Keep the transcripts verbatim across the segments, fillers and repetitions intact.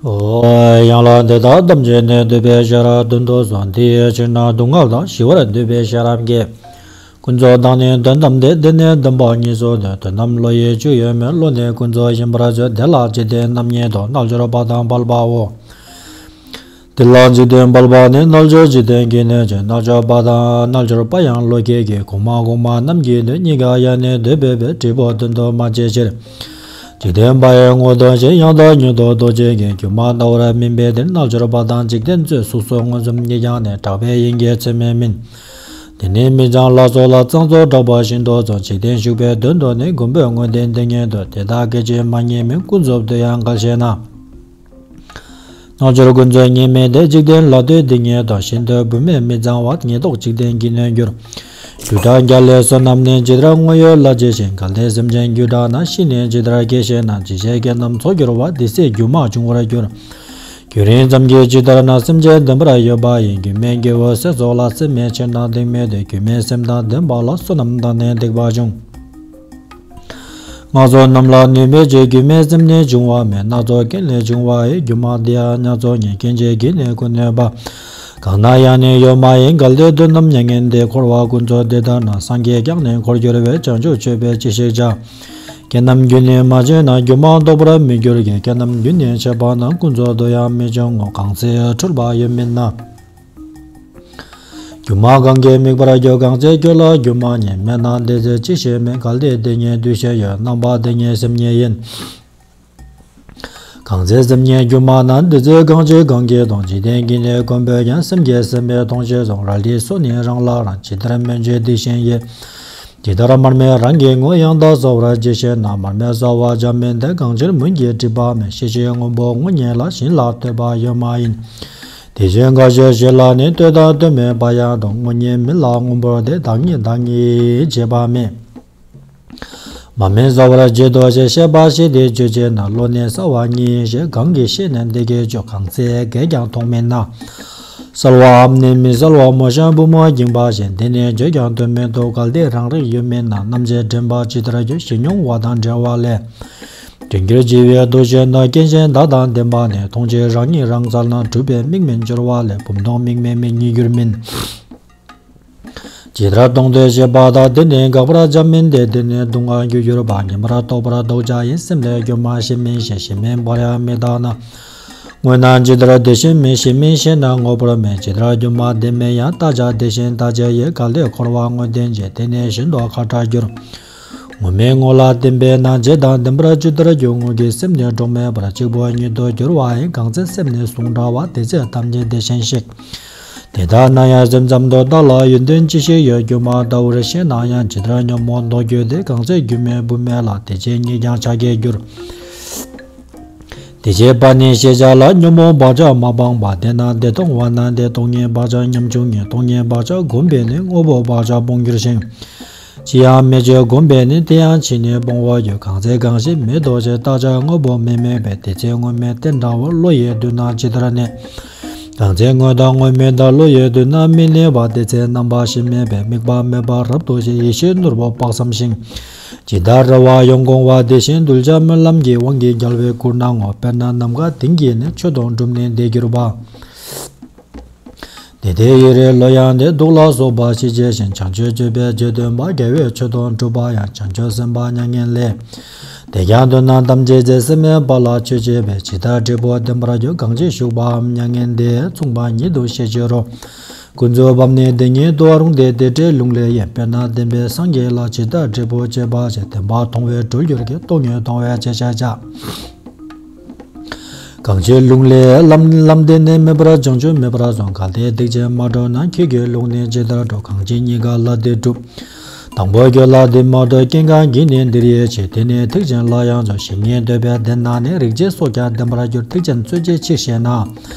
ཨོ། ཡང་ལ་འདི་དག་ཐམས་ཅད་ནི་འདོད་པའི་ཤེས་རབ་དོན་དུ་གསུངས། དེའི་ཕྱིར་ན་སྡུག་བསྔལ་དང་ཞི་བར་འདོད་པའི་ཤེས་རབ་ཀྱིས། ཀུན་རྫོབ་དང་ནི་དོན་དམ་སྟེ། དེ་ནི་བདེན་པ་གཉིས་སུ་འདོད། དོན་དམ་བློ་ཡིས་ཆོས་ཡོད་མིན། བློ་ནི་ཀུན་རྫོབ་ཡིན་པར་བརྗོད། དེ་ལ་འཇིག་རྟེན་རྣམ་གཉིས་སུ། རྣལ་འབྱོར་པ་དང་སྦལ་པའོ། དེ་ལ་འཇིག་རྟེན་སྦལ་པ་ནི། རྣལ་འབྱོར་འཇིག་རྟེན་གྱི་ནི་ཆོས། རྣལ་འབྱོར་པ་དང་རྣལ་འབྱོར་པ་ཡང་བློ་སྐྱེད་ཀྱི། གོང་མ་གོང་མ་རྣམས་ཀྱི་དོན། གཉིས་ཀ་ཡང་ནི་འདོད་པའི་དཔེ། འབྲས་བུ་དོན་དུ་མ་བྱས་ཕྱིར། འཇིག་རྟེན་པ་ཡི་དངོས་དོན་བཞིན། ཡང་དག་ཉིད་དུ་རྟོགས་བྱེད་ཀྱི། སྒྱུ་མ་ལྟ་བུར་སྨིན་པའི་དོན། རྣལ་འབྱོར་པ་དང་འཇིག་རྟེན་རྩོད། གཟུགས་སོགས་མངོན་སུམ་གཉིས་ཀྱང་ནི། གྲགས་པའི་དབྱིངས་ཀྱི་ཚད་མས་མིན། དེ་ནི་མི་འཆང་ལ་སོགས་ལ། གཙང་བཙོག་གྲགས་པ་བཞིན་དུ་བརྩོན། འཇིག་རྟེན་ཞུགས་པའི་དོན་དུ་ནི། མགོན་པོས་དངོས་བསྟན་འདི་ཉིད་དུ། དེ་དག་སྐད་ཅིག་མ་ངེས་མིན། ཀུན་རྫོབ་ཏུ་ཡང་འགལ་ཞེ་ན། རྣལ་འབྱོར་ཀུན་རྫོབ་གཉིས་མེད་དེ། འཇིག་རྟེན་ལ་ལྟོས་འདི་ཉིད་དུ། ཤིན་ཏུ་བུད་མེད་མི་གཙང་བ། ཉེར་བསྡོགས་འཇིག་རྟེན་གྱི་ནི་འགྱུར། རྒྱུ་དང་རྒྱལ་བའི་བསོད་ནམས་ནི། ཇི་ལྟར་དངོས་ཡོད་ལ་ཇི་བཞིན་འགལ། དེ་སེམས་ཅན་རྒྱུ་དག་ན། ཤི་ནས་ཇི་ལྟར་སྐྱེ་ཞེ་ན། འཇིགས་བྱེད་རྐྱེན་རྣམས་ཚོགས་འགྱུར་བ། དེ་ཚེ་སྒྱུ་མ་འབྱུང་བར་འགྱུར། རྒྱུན་རིང་ཙམ་གྱིས་ཇི་ལྟར་ན། སེམས་ཅན་བདེན་པར་ཡོད་པ་ཡིན། རྒྱུ་མེད་སྐྱེ་བོའི་སེམས་ཚོགས་ལ། སེམས་མེད་ཕྱིར་ན་སྡིག་མེད་དེ། རྒྱུ་མེད་སེམས་དང་ལྡན་པ་ལ། བསོད་ནམས་དང་ནི་སྡིག་པ་འབྱུང་། སྔགས་ཚོགས་རྣམས་ལ་གནོད་མེད་ཅིང་། རྒྱུ་མེད་སེམས་ནི་འབྱུང་བ་མེད། སྣ་ཚོགས་རྐྱེན་ལས་བྱུང་བ་ཡི། སྒྱུ་མ་འདི་ཡང་ཉ་ཚོགས་ཉིད། རྐྱེན་བྱས་རྒྱུ་ནི་ཀུན་གནོད་པ། གང་ན་ཡང་ནི་ཡོད་མ་ཡིན། གལ་ཏེ་དོན་དམ་མྱ་ངན་འདས། འཁོར་བ་ཀུན་རྫོགས་འདི་ལྟར་ན། སངས་རྒྱས་ཀྱང་ནི་འཁོར་འགྱུར་བས། བྱང་ཆུབ་སྤྱོད་པས་ཅི་ཞིག་བྱ། རྐྱེན་རྣམས་རྒྱུ་ནི་མ་བྱས་ན། སྒྱུ་མ་ལྡོག་པར་མི་འགྱུར་གྱི། རྐྱེན་རྣམས་རྒྱུ་ནི་བྱས་པ་ན། ཀུན་རྫོབ་ཏུ་ཡང་མི་འབྱུང་ངོ་། གང་ཚེ་འཁྲུལ་པ་ཡོད་མིན་ན། སྒྱུ་མ་གང་གིས་དམིགས་པར་འགྱུར། གང་ཚེ་ཁྱོད་ལ་སྒྱུ་མ་ཉིད། མེད་ན་དེ་ཚེ་ཅི་ཞིག་མེད། གལ་ཏེ་དེ་ཉིད་འདུ་ཤེས་ཡོད། རྣམ་པ་དེ་ཉིད་སེམས་ཉིད་ཡིན། གང་ཚེ་སེམས་ཉིད་སྒྱུ་མ་ན། དེ་ཚེ་གང་བྱེད་གང་གིས་སྟོང་། འཇིག་རྟེན་གྱི་ནི་མགོན་པོས་ཀྱང་། སེམས་ཀྱིས་སེམས་པའི་སྟོང་བྱེད་གསུངས། རལ་གྲིའི་སོ་ནི་རང་ལ་རང་། ཇི་ལྟར་མི་འཇིགས་དེ་བཞིན་ཡིད། ཇི་ལྟར་མར་མེ་རང་གི་ངོས། ཡང་དག་གསལ་བར་གྱིས་ཤེ་ན། མར་མེ་གསལ་བ་སྦྱར་མིན་ཏེ། གང་ཕྱིར་མུན་གྱིས་བསྒྲིབས་པ་མེད། ཤེས་བྱའི་དངོས་པོ་ངོ་ཉིད་ལ། བཞིན་ལ་ལྟོས་པ་ཡོད་མ་ཡིན། དེ་བཞིན་འགའ་ཞིག་བཞི་ལ་ནི། ལྟོས་དང་ལྟོས་མེད་པ་ཡང་སྟོང་། དངོས་ཉིད་མིན་ལ་དངོས་པོར་ཏེ། བདག་ཉིད་བདག་ཉིད་བྱེད་པ་མེད། མ་མིན་གསལ་བར་བྱེད་དོ་ཞེས། ཤེས་པ་ཤེས་ཏེ་དཔྱོད་བྱེད་ན། བློ་ནི་གསལ་བ་ཉིད་ཡིན་ཞེས། གང་གིས་ཤེས་ནས་འདི་སྐད་ཆོས། གང་ཚེ་གས་ཀྱང་མཐོང་མིན་ན། གསལ་བའམ་ནི་མི་གསལ་བ་མོ་གཤམ་བུ་མོ་འགྱིང་བ་བཞིན། དེ་ནི་བརྗོད་ཀྱང་དོན་མི་ཐོབ། གལ་ཏེ་རང་རིག་ཡོད་མིན་ན། རྣམ་འབྱེད་དྲན་པ་ཇི་ལྟར་འགྱུར། ཞི་མྱོང་བ་དང་བྲལ་བ་ལས། དྲན་འགྱུར་བྱེད་པའི་དུས་ཤེས་ན། རྐྱེན་གཞན་དག་དང་ལྡན་པ་ནི། མཐོང་བྱེད་རང་ཉིད་རང་གསལ་ན། གྲུབ་པའི་དམིགས་མེད་སྦྱོར་བ་ལས། བུམ་སྟོང་དམིགས་མེད་མིག་གཉིས་འགྱུར་མིན། ཇི་ལྟར་སྟོང་སྟེ་ཞེས་པ་དག། དེ་ནི་དགག་པར་བྱ་མིན་ཏེ། དེ་ནི་སྡུག་བསྔལ་རྒྱུར་གྱུར་པ། ཉན་པར་རྟོག་པར་རྟོག་བྱ་ཡིན། སེམས་ལས་སྒྱུ་མ་ཤེས་མིན་ཞེན། ཤེས་མིན་པར་ཡང་མི་བལྟ་ན། དངོས་རྣམས་ཇི་ལྟར་དེ་བཞིན་མིན། ཤེས་མིན་ཤེས་ན་ངོ་བོར་མེད། ཇི་ལྟར་སྒྱུ་མ་དེ་མིན་ཡང་། རྟག་བྱ་དེ་བཞིན་རྟག་བྱེད་ཡིན། གལ་ཏེ་འཁོར་བ་དངོས་བསྟན་ཅིང་། དེ་ནི་ཤིན་ཏུ་ཁ་ཕྲ་འགྱུར། དངོས་མེད་དངོས་ལ་བརྟེན་པས་ན། བྱས་དང་བརྟེན་པར་ཇི་ལྟར་འགྱུར། དངོས་ཀྱི་སེམས་ནི་གྲོགས་མེད་པར། གཅིག་པུ་ཉིད་དུ་འགྱུར་བ་ཡིན། གང་ཚེ་སེམས་ནི་གཟུང་འདྲ་བ། དེ་ཚེ་ཐམས་ཅད་དེ་བཞིན་གཤེགས། དེ་ལྟ་ན་ཡང་སེམས་ཙམ་དུ་བལྟ་ལ། ཡོན་ཏན་ཅི་ཞིག་ཡོད་སྒྱུ་མ་ལྟ་བུར་ཤེས་ན་ཡང་། ཇི་ལྟར་ཉོན་མོངས་ལྡོག་འགྱུར་ཏེ། གང་ཚེ་སྒྱུ་མའི་བུད་མེད་ལ། དེ་ཕྱིར་ཉིད་ཀྱང་ཕྱག་རྒྱས་འགྱུར། དེ་ཕྱིར་པ་ནི་ཤེས་བྱ་ལ། ཉོན་མོངས་བག་ཆགས་མ་སྤངས་པ། དེས་ན་དེ་མཐོང་བ་ན། དེ་སྟོང་ཉིད་བག་ཆགས་ཉམ་ཆུང་ངེས། སྟོང་ཉིད་བག་ཆགས་བསྒོམས་པས་ནི། དངོས་པོ་བག་ཆགས་སྤོང་འགྱུར་ཞིང་། ཅི་ཡང་མེད་ཅེས་བསྒོམས་པས་ནི། དེ་ཡང་ཕྱིས་ནི་སྤོང་བར་འགྱུར། གང་ཚེ་གང་ཞིག་མེད་དོ་ཞེས། བརྟག་བྱ་དངོས་པོ་མི་དམིགས་པས། དེ་ཚེ་དངོས་མེད་བསྟན་འདྲ་བར། བློ་ཡིས་བསྡུ་ན་ཇི་ལྟར་གནས། གང་ཚེ་དངོས་དང་དངོས་མེད་དང་། བློ་ཡིས་བསྡུ་ན་མི་གནས་པ། དེ་ཚེ་རྣམ་པ་བཞི་མེད་པས། དམིགས་པ་མེད་པར་རབ་ཏུ་ཞི། ཡེ་ཤེས་ནོར་བུ་དཔག་བསམ་ཤིང་། ཇི་ལྟར་རེ་བ་ཡོངས་བསྐོང་བ། དེ་བཞིན་གདུལ་བྱ་སྨོན་ལམ་གྱི། དབང་གིས་རྒྱལ་བའི་སྐུར་སྣང་ངོ་། དཔེར་ན་ནམ་མཁའ་ལྡིང་གིས་ནི། ཆོས་དང་གྲུབ་ནས་འདི་གྱུར་པ། དེ་དེ་ཡི་རེ་བློ་ཡང་ནི། གདུགས་ལ་སོགས་པ་ཞི་བྱེད་ཅིང་། བྱང་ཆུབ་སྤྱོད་པའི་རྗེས་ཟློས་པ། དགེ་བའི་ཆོས་དང་སྒྲུབ་པ་ཡང་། བྱང་ཆུབ་སེམས་དཔའ་མྱ་ངན་ལས། དེས་ཀྱང་དོན་རྣམས་ཐམས་ཅད་ཟད། སེམས་མེད་པ་ལ་ཆོས་བྱས་པས། ཇི་ལྟར་འབྲས་བུ་བདེན་པར་འགྱུར། གང་ཕྱིར་ཞུགས་པའམ་མྱ་ངན་འདས། མཚུངས་པ་ཉིད་དུ་ཤེས་བྱའི་རོ། ཀུན་རྫོབ་བམ་ནི་དེ་ཉིད་དུ། རུང་སྟེ་དེ་འདྲའི་ལུང་ལས་ཡིན། དཔེར་ན་བདེན་པའི་སངས་རྒྱས་ལ། ཇི་ལྟར་འབྲས་བུ་བྱེད་པ་བྱས། བདེན་པ་མཐོང་བས་གྲོལ་འགྱུར་གྱི། སྟོང་ཉིད་མཐོང་བས་ཅི་བྱ་བྱ། གང་ཕྱིར་ལུང་ལས་ལམ་ལམ་དེ་ནི། མེད་པར་བྱང་ཆུབ་མེད་པར་གསུངས། གལ་ཏེ་སྡིག་ཅན་མ་གྲོལ་ན། ཁྱོད་ཀྱི་ལུང་ནི་ཇི་ལྟར་གྲོལ། གང་ཕྱིར་གཉིས་ཀ་ལ་དེ་སྒྲུབ། དང་པོ་ཁྱོད་ལ་དེ་མ་གྲོལ། རྐྱེན་གང་གིས་ནི་འདིར་ཡིད་ཆེས། དེ་ནི་ཐེག་ཆེན་ལ་ཡང་འཛུལ། ཞི་གནས་འདོད་པས་དེ་ན་ནི། རིག་བྱེད་སོགས་ཀྱང་བདེན་པར་འགྱུར། ཐེག་ཆེན་རྩོད་བྱེད་ཕྱིར་ཞེ་ན།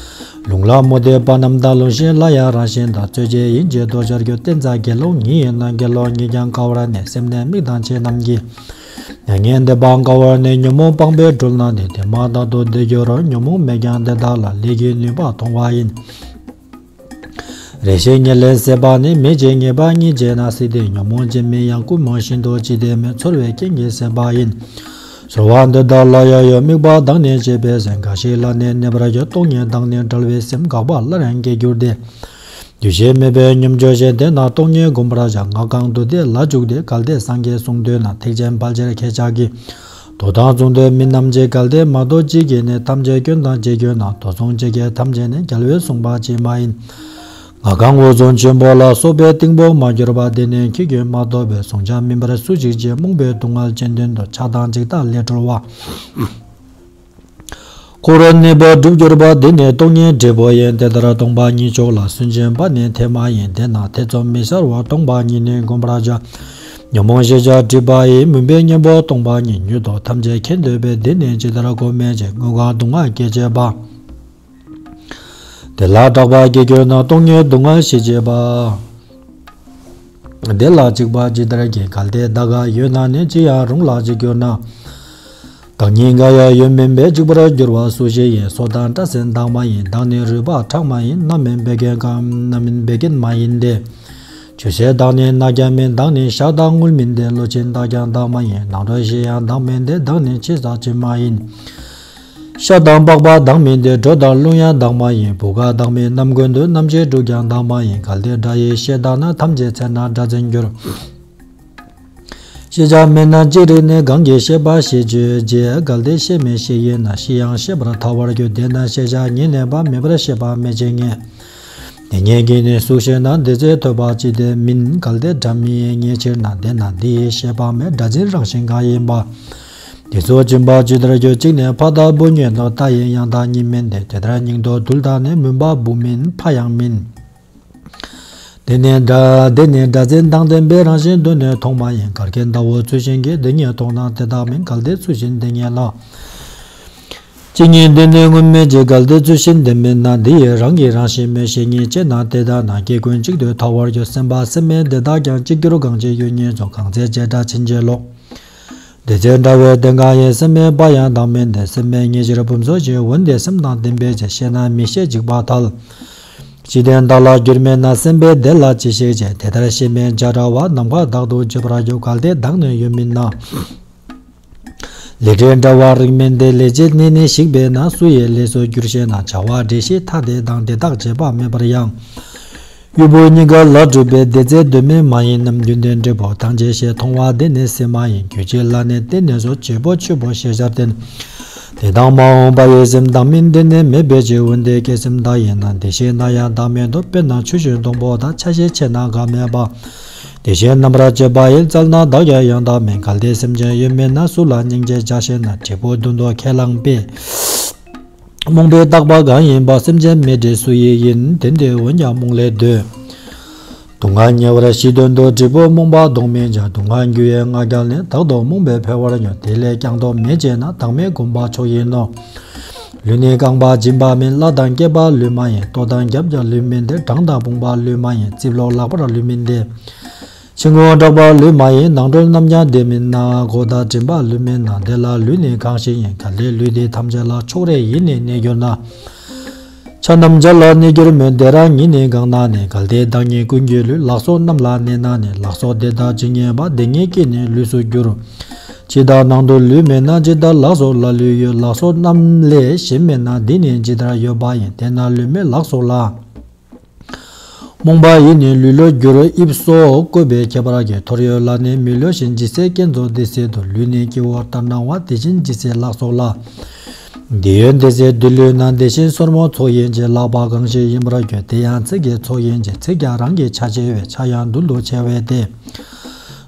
ལུང་ལ་མུ་སྟེགས་པ་རྣམས་དང་། ལུང་གཞན་ལ་ཡང་རང་བཞིན་དང་། རྩོད་བྱེད་ཡིན་ཕྱིར་དོ་ཅར་འགྱུར། བསྟན་རྩ་དགེ་སློང་ཉིད་ཡིན་ན། དགེ་སློང་ཉིད་ཀྱང་དཀའ་བར་གནས། སེམས་ནི་དམིགས་དང་བཅས་རྣམས་ཀྱིས། མྱ་ངན་འདས་པ་དཀའ་བར་གནས། ཉོན་མོངས་སྤངས་པས་གྲོལ་ན་ནི། དེ་མ་ཐག་ཏུ་འདི་འགྱུར་རོ། ཉོན་མོངས་མེད་ཀྱང་དེ་དག་ལ། ལས་ཀྱི་ནུས་པ་མཐོང་བ་ཡིན། རེ་ཞིག་ཉེར་ལེན་ཟད་པ་ནི། མེད་ཅེས་ངེས་པ་ཉིད་བྱས་ན། སྲིད་དེ་ཉོན་མོངས་ཅན་མིན་ཡང་། ཀུན་རྨོངས་བཞིན་དུ་ཅི་སྟེ་མེད། ཚོར་བའི་རྐྱེན་གྱིས་ཟད་པ་ཡིན། ཚོར་བ་འདི་དག་ལ་ཡང་ཡོད། དམིགས་པ་དང་ནི་བྱས་པའི་སེམས། འགའ་ཞིག་ལ་ནི་གནས་པར་འགྱུར། སྟོང་ཉིད་དང་ནི་བྲལ་བའི་སེམས། འགག་པ་སླར་ཡང་སྐྱེ་འགྱུར་ཏེ། འདུ་ཤེས་མེད་པའི་སྙོམས་འཇུག་བཞིན། དེས་ན་སྟོང་ཉིད་བསྒོམ་པར་བྱ། ང་གང་དུ་དེ་ལ་འཇུག་སྟེ། གལ་ཏེ་སངས་རྒྱས་གསུང་འདོད་ན། ཐེག་ཆེན་ཕལ་ཆེར་ཁྱེད་ཅག་གིས། མདོ་དང་མཚུངས་ཏེ་མིན་ནམ་ཅི། གལ་ཏེ་མ་རྟོགས་ཅི་གིས་ནི། ཐམས་ཅད་སྐྱོན་དང་ཅི་གྱུར་ན། དོ་བཟུང་ཅི་གིས་ཐམས་ཅད་ནི། རྒྱལ་བས་གསུངས་པ་ཅིས་མ་ཡིན། ང་གང་འོད་སྲུང་ཆེན་པོ་ལ། སོགས་པའི་གཏིང་དཔོག་མ་གྱུར་པ། དེ་ནི་ཁྱེད་ཀྱིས་མ་རྟོགས་པས། གཟུང་བྱ་མིན་པར་སུ་ཞིག་བྱེད། རྨོངས་པའི་སྡུག་བསྔལ་ཅན་དོན་དུ། ཆགས་སྡང་འཇིགས་སྣང་ལས་གྲོལ་བ། འཁོར་བར་གནས་པ་འགྲུབ་གྱུར་པ། འདི་ནི་སྟོང་ཉིད་འབྲས་བུ་ཡིན། དེ་ལྟར་སྟོང་པ་ཉིད་མཆོག་ལ། སུན་འབྱིན་པ་ནི་དེ་མ་ཡིན། དེས་ན་ཐེ་ཚོམ་མི་ཤར་བར། སྟོང་པ་ཉིད་ནི་བསྒོམ་པར་བྱ། ཉོན་མོངས་ཤེས་བྱ་སྒྲིབ་པ་ཡིས། མུན་པའི་གཉེན་པོ་སྟོང་པ་ཉིད། ཉིད་དུ་ཐམས་ཅད་མཁྱེན་འདོད་པས། འདི་ནི་ཇི་ལྟར་བསྒོམ་མིན་ཞེས། དངོས་གང་སྡུག་བསྔལ་སྐྱེད་བྱེད་པ། དེ་ལ་སྐྲག་པ་སྐྱེ་གྱུར་ན། སྟོང་ཉིད་སྡུག་བསྔལ་ཞི་བྱེད་པ། དེ་ལ་འཇིགས་པ་ཇི་ལྟར་སྐྱེ། གལ་ཏེ་ད་ག་ཡོད་ན་ནི། ཅི་ཡང་རུང་ལ་འཇིགས་གྱུར་ན། བདག་ཉིད་འགའ་ཡང་ཡོད་མིན་པས། འཇིགས་པར་འགྱུར་བ་སུ་ཞིག་ཡིན། སོ་དང་སྐྲ་སེན་དག་མ་ཡིན། དག་ནི་རུས་པ་ཁྲག་མ་ཡིན། རྣམ་སྨིན་བད་ཀན་གང་། རྣམ་སྨིན་བད་ཀན་མ་ཡིན་ཏེ། ཆུ་སེར་དག་ནི་རྣག་ཀྱང་མིན། དག་ནི་ཞག་དང་དངུལ་མིན་ཏེ། ལོ་ཆེན་དག་ཀྱང་དག་མ་ཡིན། ནང་ཁྲོལ་བཞི་ཡང་དག་མིན་ཏེ། དག་ནི་ཕྱི་ས་ཕྱི་མ་ཡིན། ཤ་དང་པགས་པ་དག་མིན་ཏེ། དྲོད་དང་རླུང་ཡང་དག་མ་ཡིན། བུ་ག་དག་མིན་རྣམ་ཀུན་ཏུ། རྣམ་ཤེས་དྲུག་ཀྱང་དག་མ་ཡིན། གལ་ཏེ་སྒྲ་ཡི་ཤེས་དག་ན། ཐམས་ཅད་ཚེ་ན་སྒྲ་འཛིན་འགྱུར། ཤེས་བྱ་མེད་ན་ཅི་རིག་ནས། གང་གིས་ཤེས་པ་ཞེས་བརྗོད་ཅེས། གལ་ཏེ་ཤེས་མིན་ཤེས་ཡིན་ན། ཤེས་ཡང་ཤེས་པར་ཐལ་བར་འགྱུར། དེས་ན་ཤེས་བྱ་ཉིད་གནས་པ། མེད་པར་ཤེས་པ་མེད་ཅེས་ངེས། དེ་ཉིད་ཀྱིས་ནི་སུ་ཤེས་ན། དེ་ཚེ་ཐོས་པ་ཅི་སྟེ་མིན། གལ་ཏེ་སྒྲ་མི་སྙན་ཕྱིར་ན། དེས་ན་འདི་ཡི་ཤེས་པ་མེད། སྒྲ་འཛིན་རང་བཞིན་གང་ཡིན་པ། དེ་ཚོ་འབྱིན་པ་ཇི་ལྟར་འགྱུར། གཅིག་ནི་ཕ་དང་བུ་ཉིད་དོ། རྟ་ཡི་ཡང་དག་ཉིད་མིན་ཏེ། དེ་ལྟར་སྙིང་དང་རྡུལ་དག་ནི། མུན་པ་བུ་མིན་ཕ་ཡང་མིན། དེ་ནི་སྒྲ་དེ་ནི་སྒྲ་འཛིན་དང་ལྡན་པའི་རང་བཞིན་དུ་ནི་མཐོང་མ་ཡིན། གར་མཁན་ཟླ་བོ་ཚུལ་བཞིན་གྱིས། དེ་ཉིད་མཐོང་ན་དེ་དག་མིན། གལ་ཏེ་ཚུལ་བཞིན་དེ་ཉིད་ལ། གཅིག་ཉིད་དེ་ནི་དངོས་མེད་ཀྱི། གལ་ཏེ་ཚུལ་བཞིན་དེ་མིན་ན། དེ་ཡི་རང་གི་རང་བཞིན་མེད་ཞེས་ཉིད་ཅེ་ན། དེ་ལྟ་ན་སྐྱེ་ཀུན་གཅིག་ཏུ་ཐལ་བར་འགྱུར། སེམས་པ་སེམས་མེད་དེ་དག་ཀྱང་། གཅིག་གྱུར་གང་ཕྱིར་ཡོད་ཉིད་སོང་། གང་ཚེ་བྱེ་བྲག་ཕྱིན་ཅི་ལོག། དེ་ཚེ་འདྲ་བའི་དོན་གང་ཡིན། སེམས་མེད་པ་ཡང་དག་མིན་ཏེ། སེམས་མེད་ཉིད་ཕྱིར་ཕུང་སོ་ཞེས། འོན་ཏེ་སེམས་དང་ལྡན་པའི་ཕྱིར། ཤེས་ན་མི་ཤེས་འཇིག་པར་ཐལ། ཅི་སྟེ་བདག་ལ་འགྱུར་མེད་ན། སེམས་པས་དེ་ལ་ཅི་ཤེས་ཅེས། དེ་ལྟར་ཤེས་མིན་བྱ་བྲལ་བ། ནམ་མཁའ་དག་ཏུ་བརྗོད་པར་འགྱུར། གལ་ཏེ་བདག་ནི་ཡོད་མིན་ན། ལས་འབྲས་འདྲ་བར་རིགས་མིན་ཏེ། ལས་བྱེད་ནི་ནི་ཞིག་པས་ན། སུ་ཡི་ལས་སུ་འགྱུར་ཤེས་ན། བྱ་བ་འབྲས་བཞི་ཐ་དད་དང་། དེ་དག་བྱེད་པ་མེད་པར་ཡང་། དབུལ་པོ་རྙེད་དཀའ་ལ་གྲུབ་པས། དེ་ཚེ་དོན་མེད་མ་ཡིན་ནམ། རྒྱུན་ལྡན་འབྲས་བུ་ཐམས་ཅད་ཤེས། མཐོང་བ་དེ་ནི་སེམས་མ་ཡིན། རྒྱུད་གཅིག་ལ་ནི་བརྟེན་ནས་སོ། བྱེད་པོ་ཆོས་པོ་ཤེས་བྱར་བརྟེན། དེ་དང་མ་འོངས་པ་ཡི་སེམས་དག་མིན། དེ་ནི་མེད་པའི་ཕྱིར། འོན་ཏེ་སྐྱེ་སེམས་དག་ཡིན་ན། དེ་ཤེས་ན་ཡང་དག་མེད་དོ། དཔེར་ན་ཆུ་བཞིན་སྡོང་པོ་དག་ཆ་ཤས་ཆེ་ན་འགའ་མེད་པ། དེ་བཞིན་རྣམ་པར་དཔྱད་པ་ཡིས། བཙལ་ན་བདག་ཀྱང་ཡང་དག་མིན། གལ་ཏེ་སེམས་ཅན་ཡོད་མིན་ན། སུ་ལ་སྙིང་རྗེ་བྱ་ཤེས་ན། འབྲས་བུ་མདུན་དུ་ཁས་བླངས་པས། རྨོངས་པའི་རྟག་པ་གང་ཡིན་པ། སེམས་ཅན་མེད་འབྲས་སུ་ཡི་ཡིན། དེ་འདྲའི་འོན་ཀྱང་རྨོངས་ལས་འདོད། སྡུག་བསྔལ་ཉེ་བར་ཞི་དོན་དུ། འབྲས་བུ་རྨོངས་པ་ལྡོག་མིན་ཀྱང་། སྡུག་བསྔལ་རྒྱུ་ཡི་ང་རྒྱལ་ནི། བདག་ཏུ་རྨོངས་པས་འཕེལ་བར་འགྱུར། དེ་ལས་ཀྱང་ལྡོག་མེད་ཅེ་ན། བདག་མེད་སྒོམ་པ་མཆོག་ཡིན་ནོ། ལུས་ནི་རྐང་པ་སྦྱིན་པ་མིན། བླ་དང་སྐེད་པ་ལུས་མ་ཡིན། ལྟོ་དང་རྒྱབ་ཀྱང་ལུས་མིན་ཏེ། བྲང་དང་དཔུང་པ་ལུས་མ་ཡིན། རྩིབ་ལོགས་ལག་པར་ལུས་མིན་ཏེ། ཕྱི་ངོས་བྲག་པ་ལུས་མ་ཡིན། ནང་ཁྲོལ་རྣམས་ཀྱང་དེ་མིན་ན། མགོ་དང་མགྲིན་པ་ལུས་མིན་ན། དེ་ལ་ལུས་ནི་གང་ཞིག་ཡིན། གལ་ཏེ་ལུས་འདི་ཐམས་ཅད་ལ། ཕྱོགས་རེ་ཡིས་ནི་གནས་གྱུར་ན། ཆ་རྣམས་བརྒྱ་ལ་གནས་གྱུར་མོད། དེ་རང་ཉིད་ནི་གང་ན་གནས། གལ་ཏེ་བདག་ཉིད་ཀུན་གྱི་ལུས། ལག་སོགས་རྣམས་ལ་གནས་ན་ནི། ལག་སོགས་དེ་དག་ཇི་སྙེད་པ། དེ་སྙེད་ཀྱིས་ནི་ལུས་སུ་འགྱུར། ཇི་ལྟར་ནང་དུ་ལུས་མེད་ན། ཇི་ལྟར་ལག་སོགས་ལ་ལུས་ཡོད། ལག་སོགས་རྣམས་ལས་གཞན་མེད་ན། འདི་ནི་ཇི་ལྟར་ཡོད་པ་ཡིན། དེས་ན་ལུས་མེད་ལག་སོགས་ལ། རྨོངས་པ་ཡིས་ནི་ལུས་ལོག་འགྱུར། དབྱིབས་སོགས་བཀོད་པའི་ཁྱད་པར་གྱིས། ཐོར་ཡོད་ལ་ནི་མི་ལུས་ཤིང་། ཇི་སྲིད་སྐྱེད་རྫོགས་དེ་སྲིད་དུ། ལུས་ནི་སྐྱེ་བོ་ལྟར་སྣང་བ། དེ་བཞིན་ཇི་སྲིད་ལག་སོགས་ལ། འདི་ཡོད་དེ་སྲིད་དུ་ལུས་ན། དེ་བཞིན་སོར་མོ་ཚོགས་ཡིན་གྱི། ལག་པ་གང་ཞིག་ཡིན་པར་འགྱུར། དེ་ཡང་ཚིགས་ཀྱི་ཚོགས་ཡིན་གྱི། ཚིགས་ཀྱང་རང་གི་ཆ་ཕྱེ་བས། ཆ་ཡང་རྡུལ་དུ་ཕྱེ་བས་ཏེ།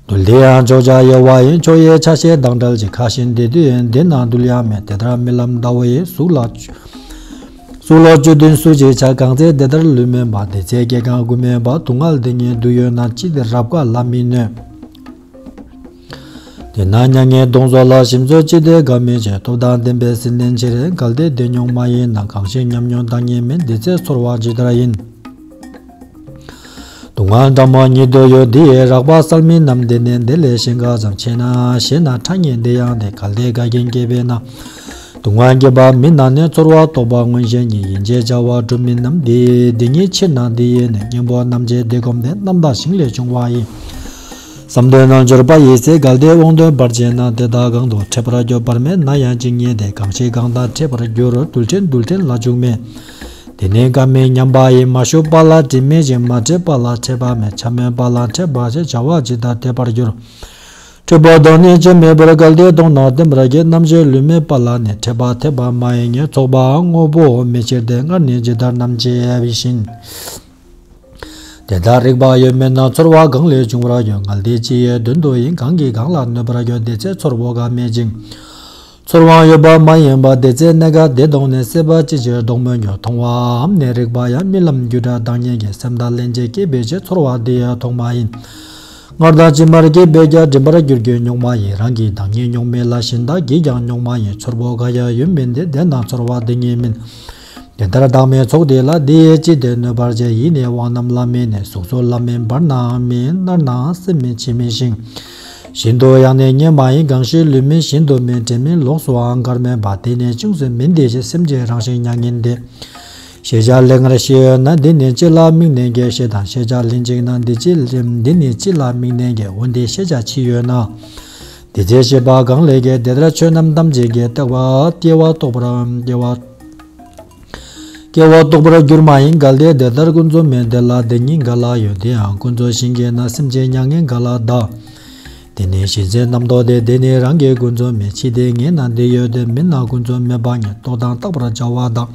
རྡུལ་དེ་ཡང་ཕྱོགས་ཆ་དབྱེ་བ་ཡིན། ཕྱོགས་དབྱེ་ཆ་ཤས་དང་བྲལ་ཅིང་། ཁ་ཞེ་འདོད་དུས་འདི་ན་རྡུལ་ཡང་མེད། དེ་ལྟར་རྨི་ལམ་ཟླ་བོ་ཡི། གཟུགས་ལ་གཟུགས་ལ་བཅུད་ལྡན་སུ་ཞིག་འཆར། གང་ཚེ་འདི་ལྟར་ལུས་མེད་པ། དེ་ཚེ་སྐྱེ་རྒ་འགུལ་མེད་པ། སྡུག་བསྔལ་འདི་ཉིད་དུ་ཡོད་ན། ཅི་སྟེ་རབ་དགའ་ལ་མི་གནོད། དེས་ན་མྱ་ངན་གདོན་སོགས་ལ། ཞིམ་ཚོར་ཅི་སྟེ་དགའ་མི་བྱེད། སྟོབས་དང་ལྡན་པས་ཟིན་ལེན་ཕྱིར། གལ་ཏེ་དེ་མྱོང་མ་ཡིན་ན། གང་ཞིག་ཉམས་མྱོང་བདག་ཉིད་མིན། དེ་ཚེ་ཚོར་བ་ཇི་ལྟར་ཡིན། སྡུག་བསྔལ་འདྲ་མོ་ཉིད་དུ་ཡོད། འདི་ཡི་རགས་པ་བསལ་མིན་ནམ། དེ་ནི་འདི་ལས་གཞན་འགའ་ཙམ། ཆེ་ན་ཞན་ན་ཕྲ་ཉེ་འདི་ཡང་སྟེ། གལ་ཏེ་དགའ་མཁན་སྐྱེས་པས་ན། སྡུག་བསྔལ་སྐྱེས་པ་མིན་ན་ནི། ཚོར་བ་རྟོག་པ་མངོན་ཞེན་གྱིས། ཡིན་ཞེས་བྱ་བ་གྲུབ་མིན་ནམ། འདི་འདི་ཉིད་ཕྱིར་ན་འདི་ཡི་ནི། སྙིང་པོ་རྣམ་འབྱེད་འདི་བསྒོམས་ཏེ། རྣམ་དག་ཞིང་ལས་བྱུང་བ་ཡི། བསམ་དོན་རྣལ་འབྱོར་པ་ཡི་ཚེ། གལ་ཏེ་དབང་དོན་བར་ཆད་ན། དེ་དག་གང་དུ་འཕྲད་པར་འགྱུར། བར་མེད་ན་ཡང་ཇི་སྙེད་དེ། གང་ཞིག་གང་དང་འཕྲད་པར་འགྱུར། རྡུལ་ཕྲན་རྡུལ་ཕྲན་ལ་འཇུག་མེད། དེ་ནི་ཀ་མེད་མཉམ་པ་ཡི། མ་ཞུགས་པ་ལ་དྲི་མེད་ཅིང་། མ་འཕྲད་པ་ལ་འཕྲད་པ་མེད། ཆ་མེད་པ་ལ་འཕྲད་པ་ཞེས། བྱ་བ་ཇི་ལྟར་འཐད་པར་འགྱུར། འཕྲད་པ་དང་ནི་ཆ་མེད་པར། གལ་ཏེ་མཐོང་ན་བརྟན་པར་གྱུར། རྣམ་དཔྱོད་ལུས་མེད་པ་ལ་ནི། འཕྲད་པ་འཐད་པ་མ་ཡིན་ཉིད། ཚོགས་པའང་དངོས་པོ་མེད་ཕྱིར་ཏེ། སྔར་ནི་ཇི་ལྟར་རྣམ་དཔྱོད་བཞིན། དེ་ལྟར་རིག་པ་ཡོད་མིན་ན། ཚོར་བ་གང་ལས་བྱུང་བར་འགྱུར། ངལ་དེ་ཅི་ཡི་དོན་དུ་ཡིན། གང་གིས་གང་ལ་གནོད་པར་འགྱུར། དེ་ཚེ་ཚོར་བ་འགའ་མེད་ཅིང་། ཚོར་བའང་ཡོད་པ་མ་ཡིན་པ། དེ་ཚེ་གནད་འགག་དེ་དང་ནི། སྲེད་པ་ཅི་ཕྱིར་ལྡོག་མི་འགྱུར། མཐོང་བའམ་ནི་རིག་པ་ཡང་། རྨི་ལམ་རྒྱུ་འབྲས་བདག་ཉིད་ཀྱི། སེམས་དང་ལྷན་ཅིག་སྐྱེས་པའི་ཕྱིར། ཚོར་བ་དེ་ཡང་མཐོང་བ་ཡིན། སྔར་དང་ཕྱི་མར་སྐྱེས་པས་ཀྱང་། འདྲེན་པར་འགྱུར་གྱི་མྱོང་བ་ཡིན། རང་གི་བདག་ཉིད་མྱོང་མེད་ལ། གཞན་དག་གིས་ཀྱང་མྱོང་བ་ཡིན། ཚོར་བ་འགའ་ཡང་ཡོད་མིན་ཏེ། དེ་རྣམས་ཚོར་བ་དེ་ཉིད་མིན། དེ་ལྟར་བདག་མེད་ཚོགས་དེ་ལ། དེ་ཡིས་ཅི་སྟེ་གནོད་པར་བྱེད། ཡིད་ནི་དབང་རྣམས་ལ་མེད་ནས། གཟུགས་སོགས་ལ་མེད་བར་ན་མེད། རྣར་སྣང་སེམས་མེད་ཆོས་མེད་ཞིང་། བཞིན་དུ་ཡང་ནི་རྙེད་མ་ཡིན། གང་ཞིག་ལུས་མེད་བཞིན་དུ་མེད། དྲན་མེད་ལོགས་སུའང་འགར་མེད་པ། དེ་ནི་ཅུང་ཟད་མིན་དེ་ཞེས། སེམས་ཀྱི་རང་བཞིན་མྱ་ངན་འདས། ཤེས་བྱ་ལས་སྔར་ཞིག་ཡོད་ན། འདི་ནི་ཅི་ལ་དམིགས་ནས་འགལ། ཞེས་དང་། ཤེས་བྱ་ལན་གཅིག་ན། འདི་ཅི་འདི་ནི་ཅི་ལ་དམིགས་ནས་འགལ། འོན་ཏེ་ཤེས་བྱ་ཕྱིས་ཡོད་ན། དེ་ཚེ་ཤེས་པ་གང་ལས་འགལ། དེ་ལྟར་ཆོས་རྣམས་ཐམས་ཅད་ཀྱི། སྐྱེ་བ་སྐྱེ་བ་རྟོགས་པར་སྐྱེ་བ། སྐྱེ་བ་རྟོགས་པར་འགྱུར་མ་ཡིན། གལ་ཏེ་དེ་ལྟར་ཀུན་རྫོབ་མེད། དེ་ལ་དེ་ཉིད་ག་ལ་ཡོད། དེ་ཡང་ཀུན་རྫོབ་གཞན་གྱིས་ན། སེམས་ཅན་མྱ་ངན་ག་ལ་བདག། དེ་ནི་གཞན་སེམས་རྣམ་རྟོག་སྟེ། དེ་ནི་རང་གི་ཀུན་རྫོབ་མེད། ཅི་སྟེ་ངེས་ན་འདི་ཡོད་དེ། མིན་ན་ཀུན་རྫོབ་མེད་པ་ཉིད། རྟོགས་དང་བརྟག་པར་བྱ་བ་དང་།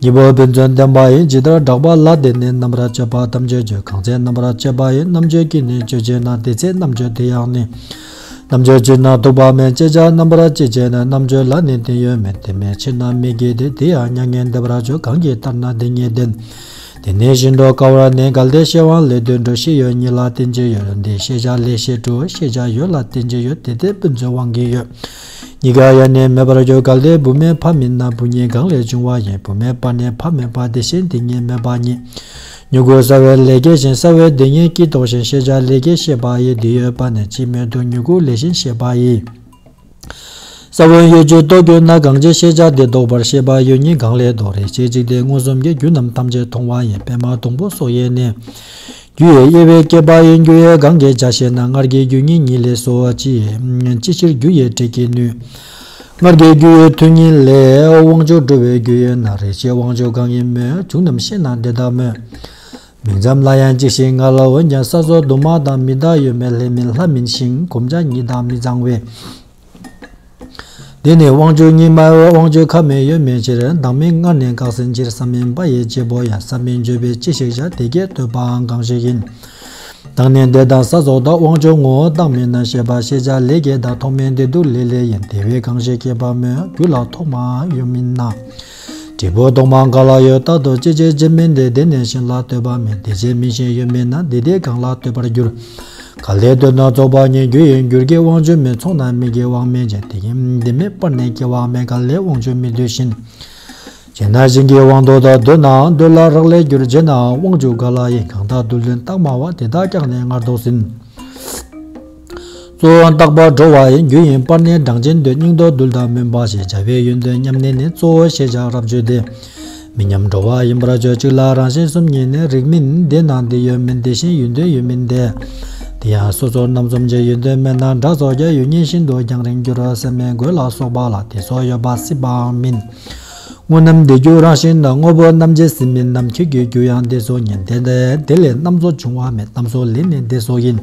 གཉིས་པོ་ཕན་ཚུན་བརྟེན་པ་ཡིན། ཇི་ལྟར་གྲགས་པ་ལ་དེ་ནི། རྣམ་པར་དཔྱོད་པ་ཐམས་ཅད་དཔྱོད། གང་ཚེ་རྣམ་པར་དཔྱོད་པ་ཡི། རྣམ་དཔྱོད་ཀྱིས་ནི་དཔྱོད་བྱེད་ན། དེ་ཚེ་རྣམ་དཔྱོད་དེ་ཡང་ནི། རྣམ་དཔྱོད་བྱེད་ན་ཐུག་པ་མེད། ཅེས་བྱ་རྣམ་པར་དཔྱོད་བྱེད་ནས། རྣམ་དཔྱོད་ལ་ནི་དེ་ཡོད་མིན། དེ་མེད་ཕྱིར་ན་མི་དགེ་སྟེ། དེ་ཡང་མྱ་ངན་འདས་པར་འགྱུར། གང་གིས་ལྟར་ན་དེ་ཉིད་བདེན། དེ་ནི་ཤིན་ཏུ་དཀའ་བར་ནི། གལ་ཏེ་ཤེས་པ་ལས་དོན་གྲུབ། ཤེས་ཡོད་ཉིད་ལ་བརྟེན་ཅིང་ཡོད། འདི་ཤེས་བྱ་ལས་ཤེས་གྲུབ། ཤེས་བྱ་ཡོད་ལ་བརྟེན་ཅིང་ཡོད། དེ་ལྟས་ཕན་ཚུན་དབང་གིས་ཡོད། གཉིས་ཀ་ཡང་ནི་མེད་པར་འགྱུར། གལ་ཏེ་བུ་མེད་ཕ་མེད་ན། བུ་ཉིད་གང་ལས་བྱུང་བ་ཡིན། བུ་མེད་པ་ནི་ཕ་མེད་པ། དེ་བཞིན་དེ་ཉིད་མེད་པ་ཉིད། མྱུ་གུ་གསལ་བས་ལས་སྐྱེས་ཤིང་། གསལ་བས་དེ་ཉིད་ཀྱིས་རྟོགས་ཤིང་། ཤེས་བྱ་ལས་སྐྱེས་ཤེས་པ་ཡིས། དེ་ཡོད་པ་ནི་ཅིས་མི་རྟོགས། མྱུ་གུ་ལས་གཞན་ཤེས་པ་ཡིས། ས་བོན་ཡོད་ཅེས་རྟོགས་གྱུར་ན། གང་ཕྱིར་ཤེས་བྱ་དེ་ལྡོག་པར། ཤེས་པ་ཡོད་ཉིད་གང་ལས་ལྡོག། རེ་ཞིག་འཇིག་རྟེན་མངོན་སུམ་གྱིས། རྒྱུ་རྣམས་ཐམས་ཅད་མཐོང་བ་ཡིས། པདྨ་སྡོང་པོ་སོགས་ཡིས་ནི། རྒྱུ་ཡི་དབྱེ་བས་བསྐྱེད་པ་ཡིན། རྒྱུ་ཡི་གང་གིས་བྱ་ཞེ་ན། སྔར་གྱི་རྒྱུ་ཉིད་ཉིད་ལས་སོ། ཅི་ཅི་ཕྱིར་རྒྱུ་ཡི་འབྲས་ཀྱིས་ནུས། སྔར་གྱི་རྒྱུ་ཡི་མཐུ་ཉིད་ལས། དབང་ཕྱུག་འགྲོ་བའི་རྒྱུ་ཡོད་ན། རེ་ཞིག་དབང་ཕྱུག་གང་ཡིན་མོད། བྱུང་རྣམས་ཤེས་ན་འདི་ལྟ་མོད། མིང་ཙམ་ལ་ཡང་གཅིག་ཤེས་ངེས་ལ། འོན་ཀྱང་ས་སོགས་དུ་མ་དང་། མི་རྟག་ཡོད་མེད་ལྷ་མིན་ལྷ་མིན་ཞིང་། གོམས་བྱ་ཉིད་དང་མི་གཙང་བས། དེ་ནི་དབང་ཕྱུག་ཉིད་སྨྲ་བས། དབང་ཕྱུག་ཁ་མེད་ཡོད་མིན་ཕྱིར། བདག་མེད་སྔར་ནས་འགགས་ཟིན་ཕྱིར། ས་མིན་པ་ཡི་བྱེད་པོ་ཡང་། ས་མིན་བརྗོད་པས་ཅི་ཞིག་བྱ། དེ་སྐད་ཐོས་པའང་གང་ཞིག་ཡིན། བདག་ནི་འདི་དང་ས་སོགས་དག། དབང་ཕྱུག་ངོ་བོ་བདག་མེད་ན། ཤེས་པ་ཤེས་བྱ་ལས་སྐྱེས་དག། ཐོག་མེད་བདེ་སྡུག་ལས་ལས་ཡིན། དེ་བས་གང་ཞིག་སྐྱེས་པ་སྨོས། རྒྱུ་ལ་ཐོག་མ་ཡོད་མིན་ན། འབྲས་བུ་ཐོག་མ་ག་ལ་ཡོད། རྟག་ཏུ་སྐྱེ་བྱེད་ཅན་མིན་ཏེ། དེ་ནི་གཞན་ལ་ལྟོས་པ་མིན། དེ་ཕྱིར་མིན་ཞེས་ཡོད་མིན་ན། དེ་དེ་གང་ལ་ལྟོས་པར་འགྱུར། གལ་ཏེ་ལྟོས་ན་ཚོགས་པ་ཉིད། རྒྱུ་ཡི་འགྱུར་གྱི་དབང་ཕྱུག་མིན། ཚོགས་ན་མིག་གི་དབང་མེད་ཅིང་། དེ་ཉིད་དེ་མེད་པར་ནི་སྐྱེ་བ་མེད། གལ་ཏེ་དབང་ཕྱུག་མི་འདོད་བཞིན། བྱས་ན་གཞན་གྱི་དབང་དུ་བཏགས། འདོད་ནའང་འདོད་ལ་རག་ལས་འགྱུར། བྱས་ནའང་དབང་ཕྱུག་ག་ལ་ཡིན། གང་དག་རྡུལ་ཕྲན་རྟགས་སྨྲ་བ། དེ་དག་ཀྱང་ནི་སྔར་ལྡོག་ཟིན། གཙོ་བོ་རྟག་པར་འགྲོ་བ་ཡི། རྒྱུ་ཡིན་པར་ནི་གྲངས་ཅན་འདོད། སྙིང་འདོད་རྡུལ་དང་མུན་པ་ཞེས། བྱ་བའི་ཡོན་ཏན་མཉམ་གནས་ནི། གཙོ་བོ་ཤེས་བྱ་རབ་བརྗོད་དེ། མི་མཉམ་འགྲོ་བ་ཡིན་པར་བརྗོད། གཅིག་ལ་རང་བཞིན་གསུམ་ཉིད་ནི། རིགས་མིན་དེ་ན་འདི་ཡོད་མིན། དེ་བཞིན་ཡོན་ཏན་ཡོད་མིན་ཏེ། དེ་ཡང་སོ་སོར་རྣམ་གསུམ་གྱི། ཡོན་ཏན་མེད་ན་སྒྲ་སོགས་ཀྱི། ཡོད་ཉིད་ཤིན་ཏུ་རྒྱང་རིང་འགྱུར། སེམས་མེད་གོས་ལ་སོགས་པ་ལ། དེ་སོགས་ཡོད་པ་སྲིད་པའང་མིན། དངོས་རྣམས་དེ་རྒྱུ་རང་བཞིན་དང་། དངོས་པོ་རྣམ་འབྱེད་ཟིན་མིན་ནམ། ཁྱོད་ཀྱི་རྒྱུ་ཡང་དེ་སོགས་ཉིད། དེ་ལས་དེ་ལས་རྣམ་གཟོ་འབྱུང་བ་མེད། རྣམ་གཟོ་ལས་ནི་དེ་སོགས་ཡིན།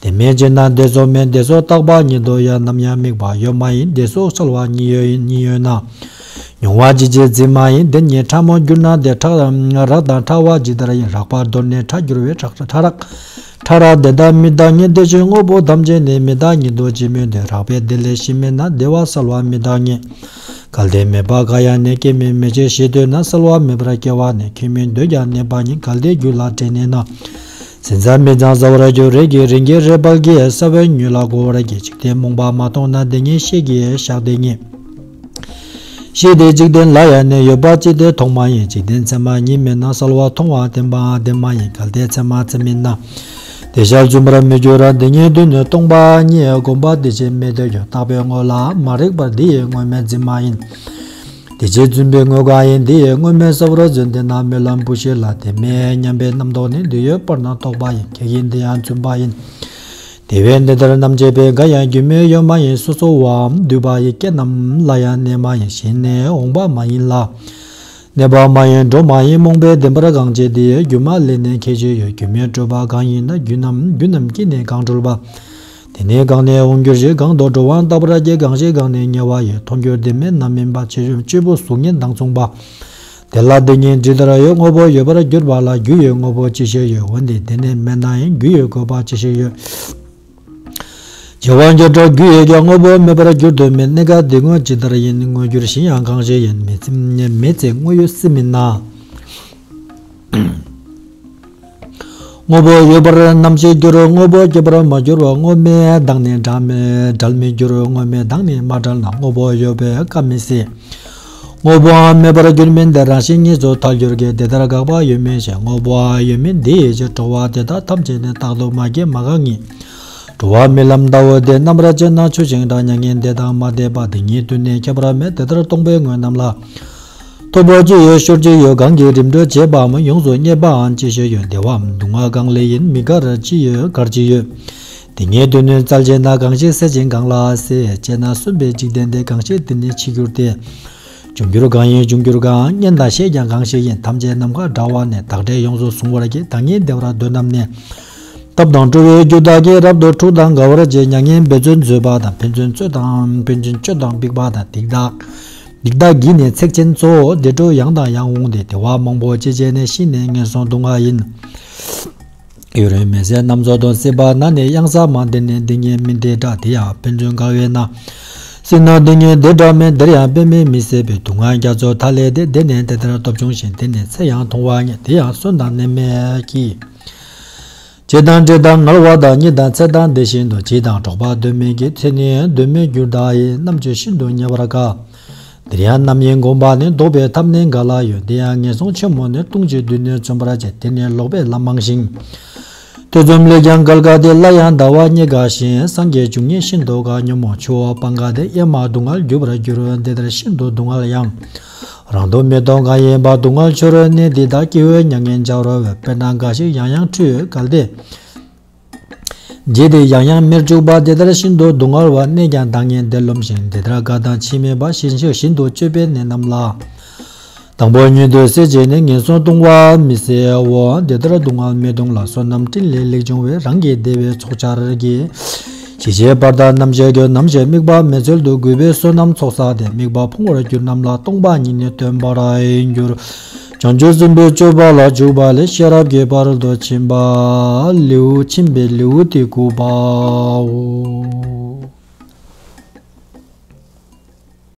དེ་མེད་ཅེ་ན་དེ་སོགས་མེད། དེ་སོགས་རྟག་པ་ཉིད་དོ་ཡང་། ནམ་ཡང་དམིགས་པ་ཡོད་མ་ཡིན། དེ་སོགས་གསལ་བ་ཉིད་ཡོད་ཉིད་ཡོད་ན། མྱོང་བ་ཅི་བྱེད་འཛིན་མ་ཡིན། དེ་ཉིད་ཕྲ་མོ་གྱུར་ན་དེ། ཕྲ་རགས་དང་ཕྲ་བ་ཇི་ལྟར་ཡིན། རགས་པ་དོར་ནས་ཕྲ་གྱུར་བས་ཕྲ་ཕྲ་རགས། ཕྲ་རགས་དེ་དག་མི་རྟག་ཉིད། དེ་བཞིན་དངོས་པོ་ཐམས་ཅད་ནི། མི་རྟག་ཉིད་དོ་ཅི་སྨོས་ཏེ། རགས་པས་དེ་ལས་ཞི་མིན་ན། དེ་བས་གསལ་བ་མི་རྟག་ཉིད། གལ་ཏེ་མེད་པ་འགའ་ཡང་ནི། སྐྱེ་མིན་མེད་ཅེས་ཞེས་འདོད་ན། གསལ་བ་མེད་པར་སྐྱེ་བ་ནི། ཁྱོད་མིན་འདོད་ཀྱང་གནས་པ་ཉིད། གལ་ཏེ་རྒྱུ་ལ་དྲན་ནས་ན། ཟིན་ཙམ་མིན་ཙམ་གསལ་བར་འགྱུར། རེག་གི་རིང་གི་རེག་པ་གིས། ས་བོན་ཉིད་ལ་གོ་བར་གྱིས། འཇིག་རྟེན་རྨོངས་པ་མ་མཐོང་ན། དེ་ཉིད་ཤེས་ཀྱི་ཞག་དེ་ཉིད། ཤེས་དེ་འཇིག་རྟེན་ལ་ཡང་ནི། ཡོད་པ་ཅི་སྟེ་མཐོང་མ་ཡིན། འཇིག་རྟེན་མཚན་མ་ཉིད་མིན་ན། གསལ་བ་མཐོང་བ་བདེན་པའང་བདེན་མ་ཡིན། གལ་ཏེ་མཚན་མ་མཚན་མིན་ན། དེ་ཞལ་བརྫུན་པར་མི་འགྱུར་ར། འདི་ཉིད་དོན་ནི་སྟོང་པ་ཉིད། སྒོམ་པ་དེ་ཕྱིར་མི་འདོད་ཀྱང་། རྟག་པའི་དངོས་ལ་མ་རིག་པར། འདི་ཡི་དངོས་མེད་འཛིན་མ་ཡིན། དེ་ཕྱིར་བརྫུན་པའི་དངོས་གང་ཡིན། འདི་ཡི་དངོས་མེད་གསལ་བར་བརྫུན། དེས་ན་སྨོན་ལམ་བུ་ཤེས་ལ། དེ་མེད་སྙམ་པའི་རྣམ་རྟོག་ནི། འདི་ཡོད་པར་ན་རྟོག་པ་ཡིན། ཁྱེད་ཀྱིས་འདི་ཡང་བརྫུན་པ་ཡིན། དེ་བས་འདི་ལྟར་རྣམ་འབྱེད་པས། འགའ་ཡང་སྒྱུ་མའི་ཡུལ་མ་ཡིན་སོ་སོའམ། འདུས་པ་ཡི་སྐད་རྣམས་ལ་ཡང་གནས་མ་ཡིན། གཞན་ནས་འོངས་པ་མ་ཡིན་ལ། གནས་པ་མ་ཡིན་འགྲོ་མ་ཡིན། རྨོངས་པས་བདེན་པར་གང་བྱེད་དེ། སྒྱུ་མ་ལས་ནི་ཁྱད་ཆོས་ཡོད། སྒྱུ་མའི་སྤྲོས་པ་གང་ཡིན་ན། རྒྱུ་རྣམས་རྒྱུ་རྣམས་ཀྱིས་ནི་གང་གྲོལ་བ། དེ་ནི་གང་ནས་འོང་འགྱུར་ཞིང་། གང་དུ་འགྲོ་བའང་རྟག་པར་སྐྱེ། གང་ཞིག་གང་ནས་ཉེ་བ་ཡོད། མཐོང་འགྱུར་དེ་མེད་ན་མིན་པ། ཆེ་ཆུང་གཅེར་བུ་གཟུགས་བརྙན་དང་མཚུངས་པ། དེ་ལ་དེ་ཉིད་ཇི་ལྟར་ཡོད། དངོས་པོ་ཡོད་པར་གྱུར་པ་ལ། རྒྱུ་ཡི་དངོས་པོ་ཅི་ཞིག་ཡོད། འོན་ཏེ་དེ་ནི་མེད་ན་ཡང་། རྒྱུ་ཡི་དགོས་པ་ཅི་ཞིག་ཡོད། བྱེ་བ་འགྱུར་ལྡོག་རྒྱུ་ཡོད་ཀྱང་། དངོས་པོ་མེད་པར་འགྱུར་དུ་མེད། གནས་སྐབས་དེ་དངོས་ཇི་ལྟར་ཡིན། དངོས་འགྱུར་གཞན་ཡང་གང་ཞིག་ཡིན། མེད་ཚེ་མེད་ཚེ་དངོས་ཡོད་སྲིད་མིན་ན། དངོས་པོ་ཡོད་པར་ནམ་ཞིག་འགྱུར། དངོས་པོ་སྐྱེ་བར་མ་གྱུར་པ། དངོས་མེད་དང་ནི་བྲལ་མི་བྲལ་མི་འགྱུར། དངོས་མེད་དང་ནི་མ་བྲལ་ན། དངོས་པོ་ཡོད་པས་སྐབས་མི་སྲིད། དངོས་པོའང་མེད་པར་འགྱུར་མིན་ཏེ། རང་བཞིན་ཉིད་སུ་ཐལ་འགྱུར་གྱི། དེ་ལྟར་དགག་པ་ཡོད་མིན་ཞེས། དངོས་པོའང་ཡོད་མིན་དེ་ཡི་ཕྱིར། འགྲོ་བ་དེ་དག་ཐམས་ཅད་ནི། རྟག་ཏུ་མ་སྐྱེས་མ་འགག་ཉིད། འགྲོ་བ་རྨི་ལམ་ལྟ་བུ་སྟེ། རྣམ་པར་དཔྱད་ན་ཆོས་ཤིང་འདྲ། མྱ་ངན་འདས་དང་མ་འདས་པ། དེ་ཉིད་དུ་ནི་ཁྱད་པར་མེད། དེ་ལྟར་སྟོང་པའི་དངོས་རྣམས་ལ། ཐོབ་པ་ཅི་ཡོད་ཤོར་ཅི་ཡོད། གང་གིས་རིམ་གྲོ་བྱེད་པའམ། ཡོངས་སུ་རྙེད་པའང་ཅི་ཞིག་ཡོད། བདེ་བའམ་སྡུག་བསྔལ་གང་ལས་ཡིན། མི་དགར་ཅི་ཡོད་དགར་ཅི་ཡོད། དེ་ཉིད་དུ་ནི་བཙལ་བྱས་ན། གང་ཞིག་ཟད་ཅིང་གང་ལ་ཟད། དཔྱད་ན་གསོན་པའི་འཇིག་རྟེན་ཏེ། གང་ཞིག་དེ་ནི་འཆི་འགྱུར་ཏེ། འབྱུང་འགྱུར་གང་ཡིན་འབྱུང་འགྱུར་གང་། རྙེད་དང་ཤེས་ཀྱང་གང་ཞིག་ཡིན། ཐམས་ཅད་ནམ་མཁའ་འདྲ་བ་ནི། བདག་འབྲས་ཡོངས་སུ་གཟུང་བར་བགྱི། བདག་ཉིད་བདེ་བར་འདོད་རྣམས་ནི། ཐབས་དང་སྤྲུལ་པའི་རྒྱུ་དག་གིས། རབ་ཏུ་འཁྲུགས་དང་དགའ་བར་བྱེད། མྱ་ངན་འབད་བརྩོན་བཟོད་པ་དང་། ཕན་ཚུན་རྩོད་དང་ཕན་ཚུན་གཅོད་དང་འབིགས་པ་དང་། སྡིག་དང་སྡིག་དང་གིས་ནི་ཚེགས་ཆེན་གཙོ། བདེ་འགྲོ་ཡང་དང་ཡང་འོང་སྟེ། བདེ་བ་མང་པོ་སྤྱད་བྱས་ནས། ཤི་ནས་ངན་སོང་སྡུག་བསྔལ་ཡིན། ཡུན་རིང་མི་བཟད་རྣམ་རྫོགས་དང་། སྲིད་པ་ན་ནི་གཡང་ས་མང་། འདིར་ནི་འདི་ཉིད་མི་འདྲའི་སྒྲ། དེ་ཡང་ཕན་ཚུན་དགའ་བས་ན། སྲིད་ན་འདི་ཉིད་འདི་འདྲ་མེད། འདིར་ཡང་དཔེ་མེད་མི་ཟད་པའི། སྡུག་བསྔལ་རྒྱ་མཚོ་མཐའ་ལས་འདས། འདིར་ནི་དེ་ལྟར་སྟོབས་ཆུང་ཞིང་། འདིར་ནི་ཚེ་ཡང་ཐུང་བ་ཉིད། དེ་ཡང་གསོན་དང་ནད་མེད་ཀྱི། བྱེད་དང་འབྲེལ་དང་ངལ་བ་དང་། གཉིད་དང་འཚེ་དང་དེ་བཞིན་དུ། བྱིས་དང་འབྲོག་པ་གདོད་མའི་གི། ཚེ་ནི་གདོད་མའི་འགྱུར་ལྟ་ཡི། རྣམ་དཔྱོད་ཤིན་ཏུ་ཉེ་བར་དཀའ། འདིར་ཡང་རྣམ་གཡེང་སྒོམ་པ་ནི། ལྡོག་པའི་ཐབས་ནི་ག་ལ་ཡོད། འདིར་ཡང་ངན་སོང་ཆེན་མོ་ནི། ལྟུང་བྱེད་བདུད་ནི་བརྩོན་པར་བྱེད། དེ་ནི་ལོག་པའི་ལམ་མང་ཞིང་། ཐེ་ཚོམ་ལས་ཀྱང་འགལ་དཀའ་སྟེ། སླར་ཡང་ཟླ་བ་གཉིས་འགགས་ཤིང་། སངས་རྒྱས་བྱུང་ཉིད་ཤིན་ཏུ་དཀའ། ཉོན་མོངས་ཆུ་བོ་སྤང་དཀའ་སྟེ། གཡེར་མ་སྡུག་བསྔལ་རྒྱུ་བར་འགྱུར། འདི་ལྟར་ཤིན་ཏུ་སྡུག་བསྔལ་ཡང་། རང་དུ་མི་གཏོང་གང་ཡིན་པ། སྡུག་བསྔལ་འཆོར་ནས་འདི་དག་སྐྱེ་བོའི་མྱ་ངན་བྱ་བར་འོས། དཔེར་ན་འགའ་ཞིག་ཡང་ཡང་ཁྲོས་གལ་ཏེ། བརྗེད་དེ་ཡང་ཡང་མེར་བཅུག་པ། དེ་ལྟར་ཤིན་ཏུ་སྡུག་བསྔལ་བ། གནས་ཀྱང་འདང་ངེས་འདིར་རློམ་ཞིང་། འདི་ལྟར་དགའ་དང་ཕྱིས་མེད་པ། ཞེན་ཆགས་བཞིན་དུ་སྤྱོད་པའི་ནད་རྣམས་ལ། དང་པོ་ཉིད་དུ་སྲེད་བྱས་ནས། ངན་སོང་ལྟུང་བ་མི་སེལ་བའོ། འདི་ལྟར་སྡུག་བསྔལ་མི་གཏོང་ལ། བསོད་ནམས་སྤྲིན་ལས་ལེགས་བྱུང་བའི། རང་གི་བདེ་བའི་ཚོགས་བྱར་བགྱི། ཞི་བྱེད་པར་དང་རྣམ་བཤད་ཀྱི། ནམ་ཞིག་དམིགས་པ་མེད་ཚུལ་དུ། གུས་པས་བསོད་ནམས་ཚོགས་བསགས་ཏེ། དམིགས་པ་ཕུང་བར་གྱུར་རྣམས་ལ། སྟོང་པ་ཉིད་ནི་སྟོན་པར་འགྱུར། བྱང་ཆུབ་སེམས་དཔའི་སྤྱོད་པ་ལ། འཇུག་པ་ལས་ཤེས་རབ་ཀྱི་བར་དུ་ཕྱིན་པ་ལེའུ། ཕྱིན་པའི་ལེའུ་སྟེ་དགུ་པའོ།